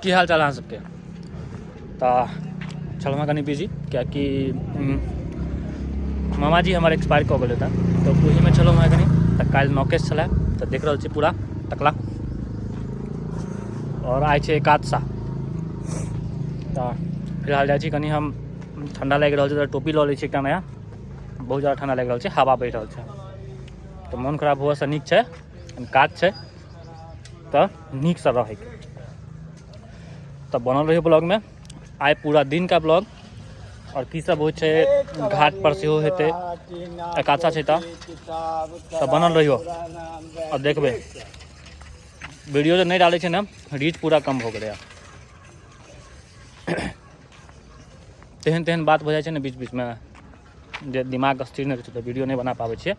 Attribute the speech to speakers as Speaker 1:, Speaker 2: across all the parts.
Speaker 1: की हाल चाल अहाँ सबके। तऽ छलहुँ कनि बिजी, कियाकि मामाजी हमर एक्सपायर कऽ गेल तऽ ओहीमे छलहुँ हँ कनि। तऽ काल्हि नौकेश छलै, तऽ देख रहल छी पूरा टकला। आओर आइ छै एकादशा। तऽ फिलहाल जाइ छी कनि हम, ठण्डा लागि रहल छै तऽ टोपी लऽ लै छी एकटा नया। बहुत ज्यादा ठण्डा लागि रहल छै, हवा बहि रहल छै, तऽ मोन खराब हुअसँ नीक छै काज छै तऽ नीकसँ रहैके। तऽ बनल रहियौ ब्लॉगमे, आइ पूरा दिनका ब्लॉग आओर की सब होइ छै, घाट पर सेहो हेतै, एकादशा छै तऽ बनल रहियौ। आओर देखबै वीडियो जे नहि डालै छै ने, रीच पूरा कम भऽ गेलैए। तेहन तेहन बात भऽ जाइ छै ने बीच बीचमे जे दिमाग स्थिर नहि रहै छै, तऽ वीडियो नहि बना पाबै छियै।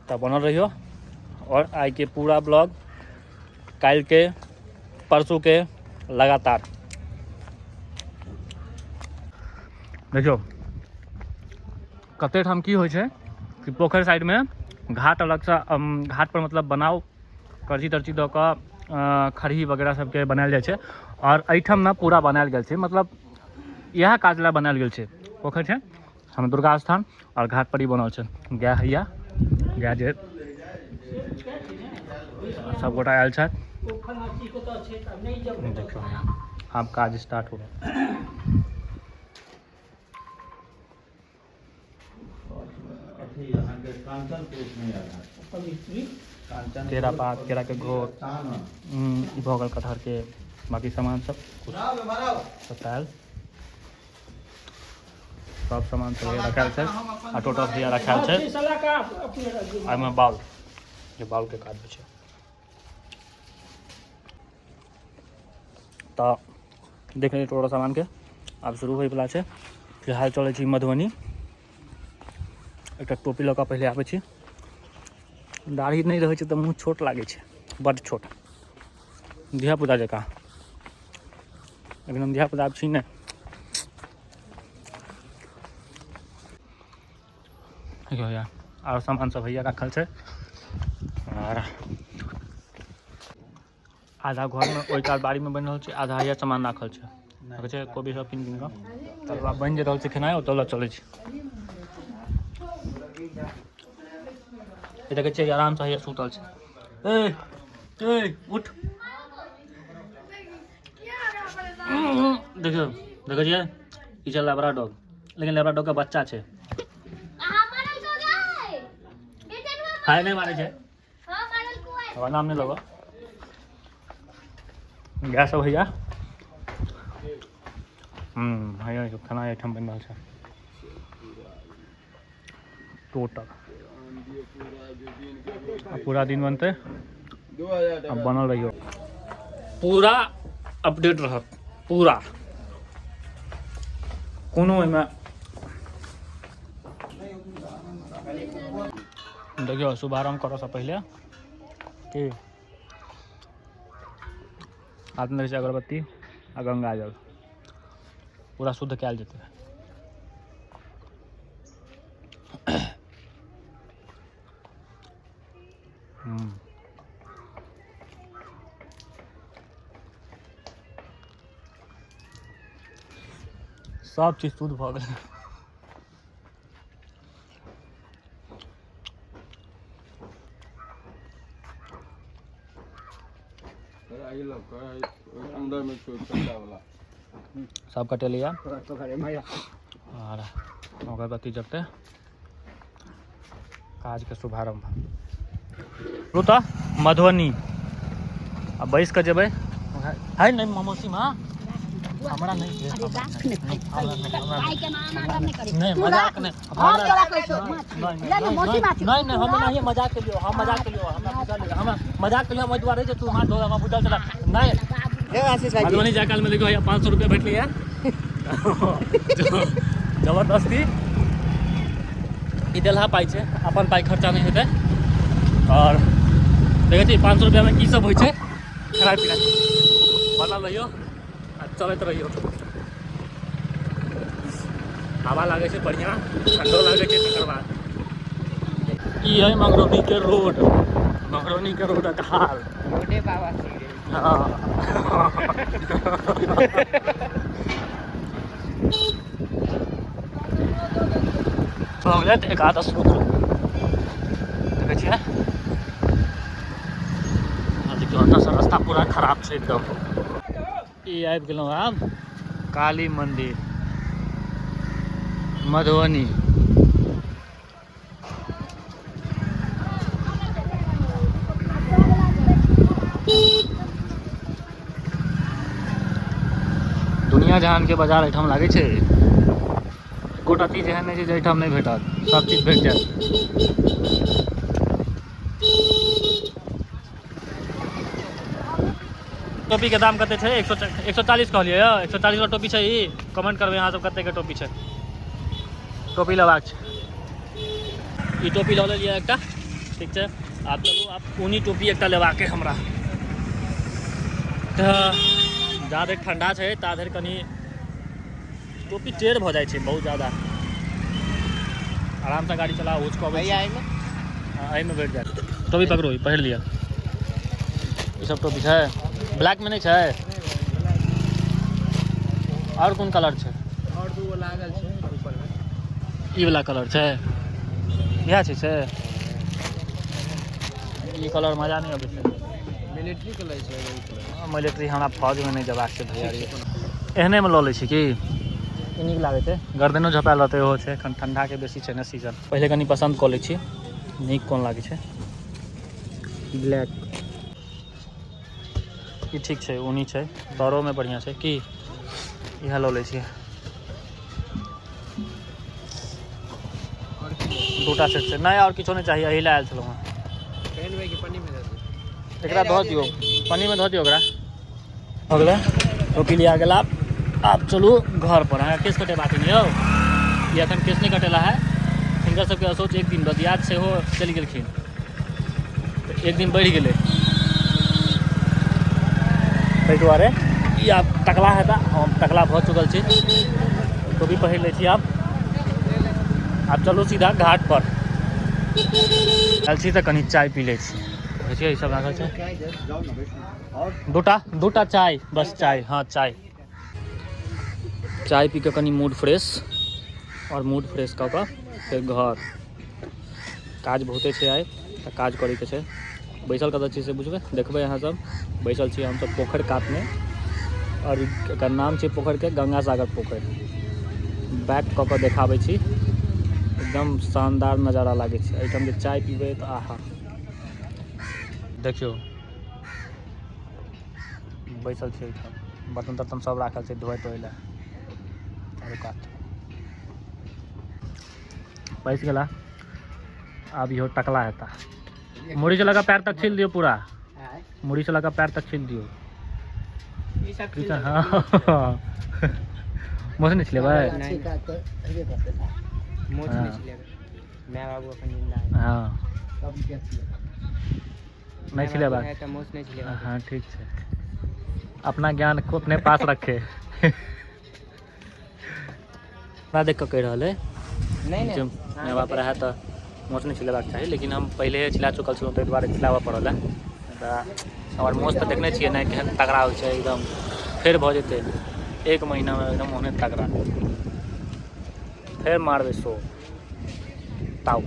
Speaker 1: तऽ बनल रहियौ आओर आइके पूरा ब्लॉग, काल्हिके, परसूके लगातार देखियौ। कते ठाम की होइ छै कि पोखरि साइडमे घाट अलगसँ, घाट पर मतलब बनाउ करची तरची दऽ कऽ खरही वगैरह सबके बनायल जाइ छै। आओर एहिठाम ने पूरा बनायल गेल छै, मतलब इएह काज लए बनायल गेल छै। पोखरि छै हम दुर्गा स्थान आओर घाट पर ही बनल छै। गाय हैया, गाय जे सब गोटा आयल छथि। देखियौ आब काज स्टार्ट हो। केरा पात, केरा के घोर, ई भऽ गेल कटहर के बाकी सामान सब सबटा आयल। सब सामान सब रखायल छै आ टोटल भैया रखायल छै। एहिमे बाउल, जे बाउल के काज होइ छै। तऽ देख लेलियै टोटल सामानके, आब शुरू होइवला छै। फिलहाल चलै छी मधुबनी, एकटा टोपी लऽ कऽ पहिले आबै छी। दाढ़ी नहि रहै छै तऽ मुँह छोट लागै छै, बड्ड छोट, धियापुता जकाँ। लेकिन हम धियापुता आब छी नहि। देखियौ भैया, आर सामान सब भैया राखल छै। आर आधा घरमे ओहि कात बाड़ीमे बनि रहल छै, आधा हैया सामान राखल छै। देखै छै कोबी सब कीन कीन कऽ। तकर बाद बनि जे रहल छै खेनाइ, ओतऽ लऽ चलै छै। ई देखै छियै आरामसँ हैया सुतल छै। ए ए उठ, देखियौ, देखै छियै ई छै लेब्राडॉग, लेकिन लेब्राडॉग के बच्चा छै। हाय नहि मारै छै, हमरा नाम नहि लगो। गाय सब हैया हैया खाना एहिठाम बनि रहल छै। टोटल आ पूरा दिन बनतै, आ बनल रहियौ, पूरा अपडेट रहत पूरा, कोनो ओहिमे। देखियौ शुभारम्भ करऽसँ पहिले की हाथमे रहै छै अगरबत्ती आ गंगा जल, पूरा शुद्ध कयल जेतै। सब चीज शुद्ध भऽ गेलै। सब कटेलियै आर अगरबत्ती जरतै, काजके शुभारम्भ। तऽ मधुबनी आ बैस कऽ जेबै। है नहि मौसी माँ, हमरा नहि, नहि मजाक नहि, नहि नहि, हम नहीं मजाक के लियो, हम मजाक के लियो, हमरा बुझल है, हमरा मजाक के लियो। हम दुआरे जे तू हाथ धो, हमरा बुझल छला नहीं। मधुबनी जाय काल में देखियो 500 रुपया भेटलै जबरदस्ती। ई देलहा पाइ छै, अपन पाइ खर्चा नहि हेतै। आओर देखै छी 500 रुपयामे की सब होइ छै। खेनाइ पिनाइ बनल रहियौ आ चलैत रहियौ। हवा लागै छै बढ़िआँ, ठंडो लागै छै। तकर बाद ई है मंगरौनी के रोड, मंगरौनी के रोडक हाल।
Speaker 2: रोडे बाबा।
Speaker 1: हँ। भऽ गेलै तऽ एकादश रुद्र देखै छियै। देखियौ एतऽसँ रास्ता पूरा खराब छै एकदम। ई आबि गेलहुँ आब काली मंदिर मधुबनी। दुनिया जहान के बाजार एहिठाम लागै छै। एकोटा चीज एहन नहि छै जे एहिठाम नहि भेटत, सब चीज भेट जायत। टोपी के दाम कते छै? 140 कहलियै यौ, 140 वाला टोपी छै ई। कमेंट करबै अहाँ सब कते के टोपी छै। टोपी लेबाक छै, ई टोपी लऽ लेलियै एकटा, ठीक छै। आब चलू आब ऊनी टोपी एकटा लेबाक है हमरा। तऽ जा धरि ठंडा छै ता धरि कनि टोपी टेढ़ भऽ जाइ छै बहुत ज्यादा। आरामसँ गाड़ी चलाउ, उच कऽ
Speaker 2: भैया एहिमे?
Speaker 1: हँ, एहिमे भेट जायत। टोपी पकड़ू, ई पहिर लिअ। ई सब टोपी छै, ब्लैक में नहि छै? आओर कोन कलर छै?
Speaker 2: और दूगो लागल छै ऊपर में।
Speaker 1: ई वाला कलर छै, इएह छै से। ई कलर मजा नहि अबै छै।
Speaker 2: मिलिट्री कलर छै एगो ई कलर।
Speaker 1: मिलिट्री हमरा फौजमे नहि जयबाक छै भैया रे। एहनेमे लऽ लै छी की? ई नीक लागै छै, गर्दनो झपायल रहतै ओहो छै। एखन ठण्डाके बेसी छै ने सीजन। पहिले कनि पसन्द कऽ लै छी नीक कोन लागै छै।
Speaker 2: ब्लैक
Speaker 1: ई ठीक छै, ऊनी छै, तरोमे बढ़िआँ छै की। इएह लऽ लै छी।
Speaker 2: और की लेबै?
Speaker 1: दूटा सेट छै। नहि, आओर किछो नहि चाही, एहि लए आयल छलहुँ हँ।
Speaker 2: पहनबै कि पन्नी में दऽ दियौ?
Speaker 1: एकरा धऽ दियौ, पन्नीमे धऽ दियौ ओकरा। भऽ गेलै, टोपी लिया गेल। आब आब चलू घर पर। अहाँके केस कटेबाक नहि यौ? ई एखन केस नहि कटेला है। हिनकर सबके असोच एक दिन बदियाद सेहो चलि गेलखिन तऽ एक दिन बढ़ि गेलै, ताहि दुआरे ई आब टकला हेता। हम टकला भऽ चुकल छी, टोपी पहिर लै छी। आब आब चलू सीधा घाट पर। आयल छी तऽ कनि चाय पी लै छी। देखै छियै ई सब राखल छै। दूटा दूटा चाय, बस चाय। हाँ चाय, चाय पी कऽ कनि मूड फ्रेश, आओर मूड फ्रेश कऽ कऽ फेर घर। काज बहुते छै आइ, तऽ काज करैके छै। बैसल कतऽ छी से बुझबै, देखबै अहाँ सब। बैसल छी हमसब पोखरि कातमे, आओर एकर नाम छै पोखरिके गंगा सागर पोखरि। बैक कऽ कऽ देखाबै छी, एकदम शानदार नजारा लागै छै एहिठाम जे चाय पीबै तऽ आहा। देखियौ बैसल छी एहिठाम, बर्तन तर्तन सब राखल छै धोए तोए लए चारू कात। बैस गेला, आब इहो टकला हेता। मुड़ी से लगा पैर तक छील दियौ पूरा, मुड़ी से लगा पैर तक छील दियौ।
Speaker 2: ई सब
Speaker 1: ठीक है, हाँ। मोछ नहि छिलेबै?
Speaker 2: मोछ
Speaker 1: हाँ।
Speaker 2: नहि छिलेबै, my बाबू अपन जिंदा है।
Speaker 1: हाँ, नहि
Speaker 2: my बाबू
Speaker 1: छिलेबाक
Speaker 2: है तऽ मोछ नहि छिलेबाक।
Speaker 1: हाँ ठीक छै, अपना ज्ञान को अपने पास रखे। हमरा देख कऽ कहि रहल है
Speaker 2: नहि
Speaker 1: जे
Speaker 2: नहि,
Speaker 1: माय बाप रहए तऽ मोछ नहि छिलेबाक चाही, लेकिन हम पहिले छिला चुकल छलहुँ ताहि दुआरे छिलाबऽ पड़ल है। तऽ हमर मोछ तऽ देखने छियै ने केहन तगड़ा होइ छै एकदम। फेर भऽ जेतै एक महीनामे एकदम ओहने तगड़ा, फेर मारबै सो ताउ।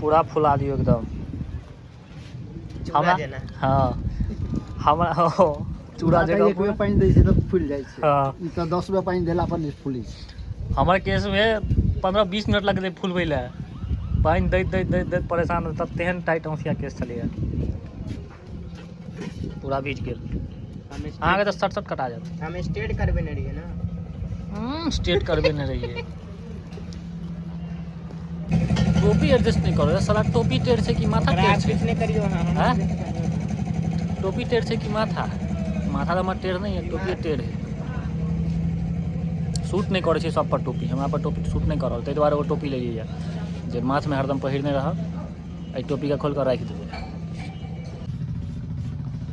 Speaker 1: पूरा फुला दियौ एकदम।
Speaker 2: चूड़ा
Speaker 1: हमरा
Speaker 2: जेना।
Speaker 1: हाँ, हमरा हो चूड़ा
Speaker 3: तऽ
Speaker 1: जकाँ
Speaker 3: एक बेर पानि दै छै तऽ फुलि जाइ छै।
Speaker 1: हाँ।
Speaker 3: ई तऽ 10 बेर पानि देला पर नहि फुलै छै।
Speaker 1: हमर केसमे 15-20 मिनट लगतै फुलबै लए, पानि दैत दैत दैत दैत परेशान, तब तेहन टाइट औंसिया केस छलैए, पूरा भीज गेल।
Speaker 2: हम
Speaker 1: अहाँके तऽ सट सट कटा जायत।
Speaker 2: हम स्टेट करबेने रहियै ने।
Speaker 1: स्ट्रेट करबे नहि रहियै। टोपी एडजस्ट नहि करो साला, टोपी टेढ़ छै कि माथा
Speaker 2: ओकरा
Speaker 1: टेढ़
Speaker 2: आब
Speaker 1: छै?
Speaker 2: किछु नहि करियौ अहाँ, हम
Speaker 1: हाँ?
Speaker 2: adjust करबै।
Speaker 1: टोपी टेढ़ छै कि माथा? माथा तऽ हमर टेढ़ नहि है, टोपी टेढ़ है। सूट नहि करै छै सब पर टोपी, हमरा पर टोपी सूट नहि करल, ताहि दुआरे ओ टोपी लेलियै जे माथमे हरदम पहिरने रहब। एहि टोपीके खोलि कऽ राखि देबै।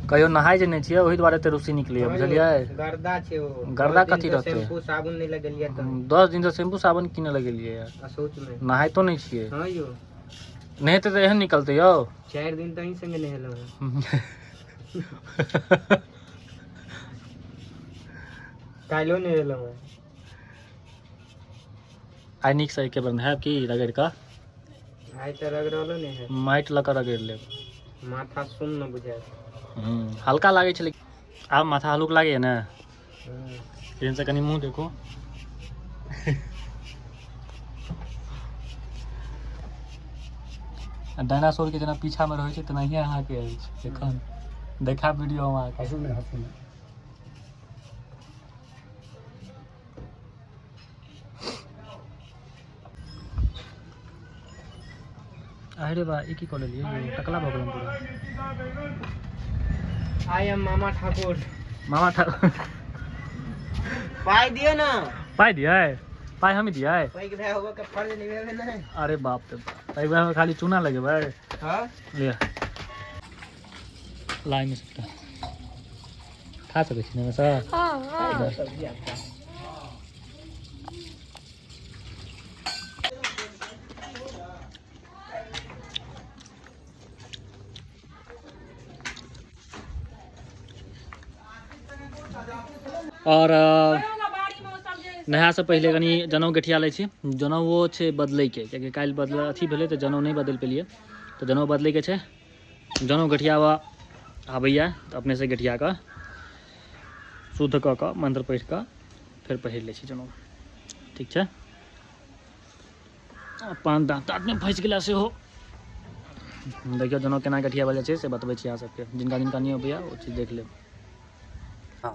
Speaker 1: कहियो नहाय जे नहि छियै ओहि दुआरे एते रुसी निकलैए, बुझलियै?
Speaker 2: गर्दा छै ओ।
Speaker 1: गर्दा
Speaker 2: 10 दिन
Speaker 1: कथी
Speaker 2: से
Speaker 1: रहतै?
Speaker 2: शैम्पू साबुन नहि लगेलियै तऽ
Speaker 1: 10 दिनसँ शैम्पू साबुन कीनऽ लगेलियै,
Speaker 2: असौच में
Speaker 1: नहाइतो नहि छियै।
Speaker 2: हाँ यौ।
Speaker 1: नहेतै तऽ एहन निकलतै यौ।
Speaker 2: 4 दिन तऽ अहीं संगे नहेलहुँ हेँ। काल्हिो नहेलहुँ हेँ।
Speaker 1: आइ नीकसँ एके बेर नहायब की रगड़ि कऽ।
Speaker 2: आइ तऽ रगड़लो नहि है।
Speaker 1: माटि लऽ कऽ रगड़ि लेब।
Speaker 2: माथा सुन्न बुझायत।
Speaker 1: हल्का लागै छै लेकिन आब माथा हल्लुक लागैए ने। ट्रेनसँ कनि मुँह देखू। आ डायनासोर के जेना पीछामे रहै छै तेनाहिए अहाँके अछि एखन। देखायब वीडियो हम अहाँके।
Speaker 3: हँसू नहि, हँसू नहि।
Speaker 1: अरे बा, ई की कऽ लेलियै यौ? टकला भऽ गेलहुँ पूरा।
Speaker 2: I am मामा ठाकुर।
Speaker 1: मामा ठाकुर।
Speaker 2: पाइ दियौ ने।
Speaker 1: पाइ दियै? पाइ हम दियै?
Speaker 2: पैघ भाय होबऽ के फर्ज निभेबै ने।
Speaker 1: अरे बाप रे बाप, एहि बेर खाली चूना लगेबै।
Speaker 2: हाँ।
Speaker 1: लिअ, लाइमे सबटा खा सकै छी ने सर? और नहासँ पहिले कनि जनउ गठिया लै छी। जनउओ छै बदलैके, कियाकि काल्हि बदल अथी भेलै तऽ जनउ नहि बदलि पेलियै, तऽ जनउ बदलैके छै। जनउ गठियाबऽ आबैए तऽ अपनेसँ गठिया कऽ शुद्ध कऽ कऽ मन्त्र पढ़ि कऽ फेर पहिर लै छी जनउ। ठीक छै। आ पान दाँत दाँतमे फँसि गेला सेहो। देखियौ जनउ केना गठियाबल जाइ छै से बतबै छी अहाँ सबके। जिनका जिनका नहि अबैए ओ चीज देख लेब। हँ,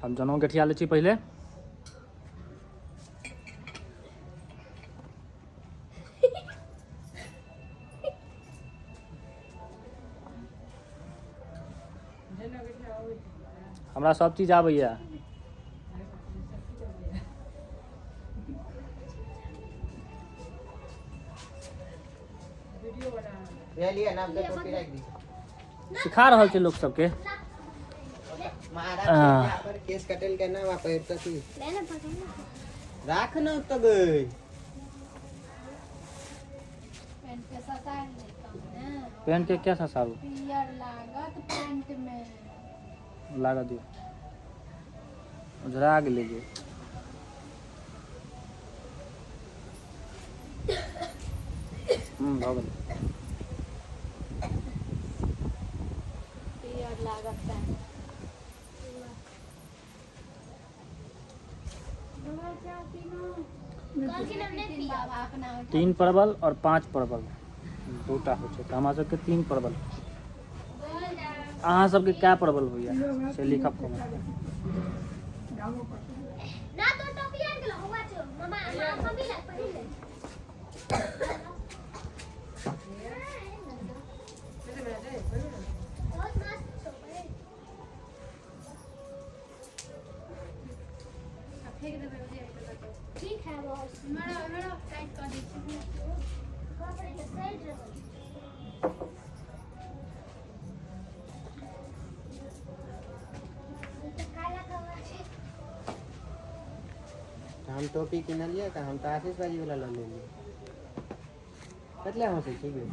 Speaker 1: हम जनउ गठिया लै छी पहिले। हमरा सब चीज आबैए।
Speaker 2: ले लिअ ना, टोपी राखि दी।
Speaker 1: सिखा रहल छै लोक सबके।
Speaker 2: महाराज पर केस कटेल के ना पहिरता थी। राख ना तो गई।
Speaker 4: पैंट के ससारि लेतहुँ ने।
Speaker 1: पैंट के क्या ससारू?
Speaker 4: पियर लागत पैंट में।
Speaker 1: लागऽ दियौ, उजरा गेलै जे। भऽ गेलै।
Speaker 4: पियर लागत पैंट। बाबा अपना
Speaker 1: 3 परवल और 5 परवल दूटा होइ छै, तऽ हमरा सबके 3 परवल। अहाँ सबके कै परवल होइया से लिखब कमेंट।
Speaker 5: ना तो टोपी आन गेलो हुआ छो मामा मम्मी ला पहिर ले। बहुत मस्त छो पहिर।
Speaker 4: फेंक देबै उजे।
Speaker 5: ठीक है बॉस।
Speaker 4: मरो मरो, टाइट कऽ दै छी।
Speaker 5: कपड़े के साइड रहल। ई तऽ काला कलर छै।
Speaker 2: हम टोपी किनलियै तऽ हम तऽ आशीष भाजी वाला लऽ लेलियै। कतले हँसै छी गे?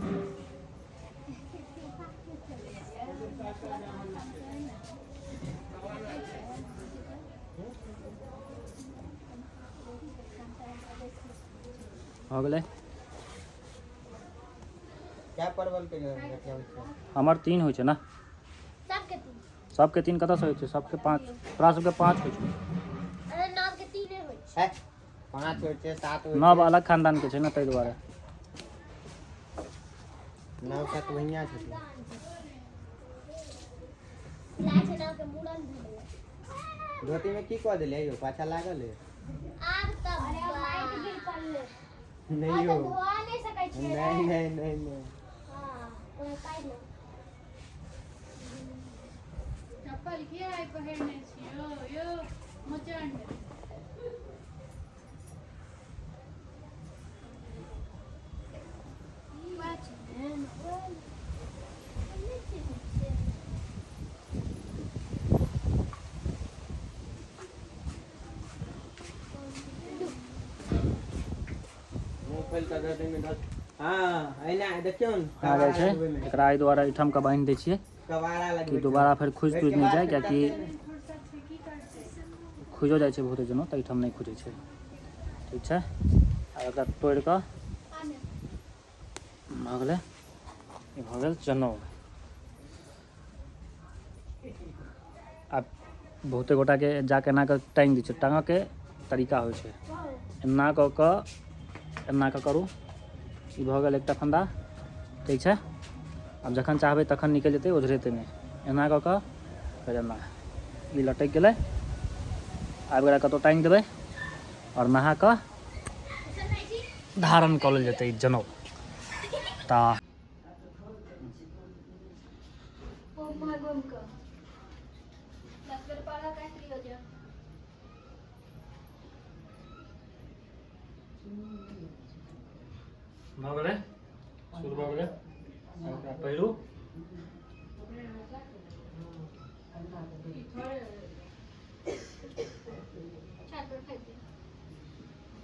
Speaker 1: भऽ गेलै।
Speaker 2: क्या परवल के गठिया होइ छै?
Speaker 1: हमर 3 होइ छै ने।
Speaker 5: सबके 3।
Speaker 1: सबके 3 कतऽसँ होइ छै? सबके 5, तोरा सबके 5 होइ छै।
Speaker 5: अरे नव के 3 होइ छै।
Speaker 2: है, 5 होइ छै, 7 होइ
Speaker 1: नव
Speaker 2: छै।
Speaker 1: अलग खानदानके छै ने, ताहि दुआरे।
Speaker 2: 9 7 भैया छथिन।
Speaker 5: लाइ छै नव के मूड़न भेलै।
Speaker 2: धोती में की कऽ देलियै यौ? पाछा लागल है।
Speaker 5: आब तऽ अरे लाइट गिर पड़लै।
Speaker 2: नहीं
Speaker 5: तऽ
Speaker 2: यौ।
Speaker 5: धोआ नहि सकै छियै।
Speaker 2: नहीं नहीं नहीं नहीं।
Speaker 5: हाँ, ओकरा काटि लो।
Speaker 4: चप्पल किया आइ पहिरने छियौ यौ मोचंड?
Speaker 5: ई बात छै ने। हम नहि चिन्है छियै।
Speaker 2: मुँह खोलि कऽ धोती में धऽ। हँ, एना देखियौ ने।
Speaker 1: आ जाइ छै। एकरा एहि दुआरे एहिठाम के बान्हि दै छियै
Speaker 2: कबाड़ा
Speaker 1: कि
Speaker 2: लगबै।
Speaker 1: दोबारा फेर खुजि तुजि नहि जाय, कियाकि खुजो जाइ छै बहुते जनउ, तऽ एहिठाम नहि खुजै छै। ठीक छै, आब एकरा तोड़ि कऽ भऽ गेलै। ई भऽ गेल जनउ। आब बहुते गोटाके जाके एना कऽ टाँगि दै छै। टाँगऽके तरीका होइ छै, एना कऽ कऽ, एना कऽ करू। ई भऽ गेल एकटा फन्दा। ठीक छै, आब जखन चाहबै तखन निकलि जेतै, ओझरेतै नहि। एना कऽ कऽ, फेर एना, ई लटकि गेलै। आब एकरा कतहु टाँगि देबै आओर नहा कऽ धारण कऽ लेल जेतै ई जनउ। तऽ भऽ गेलै, शुरू भऽ गेलै। ओकरा पहिरू।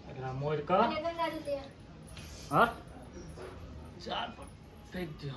Speaker 1: एकरा मोड़ि कऽ आओर चार पर फेंक दियौ।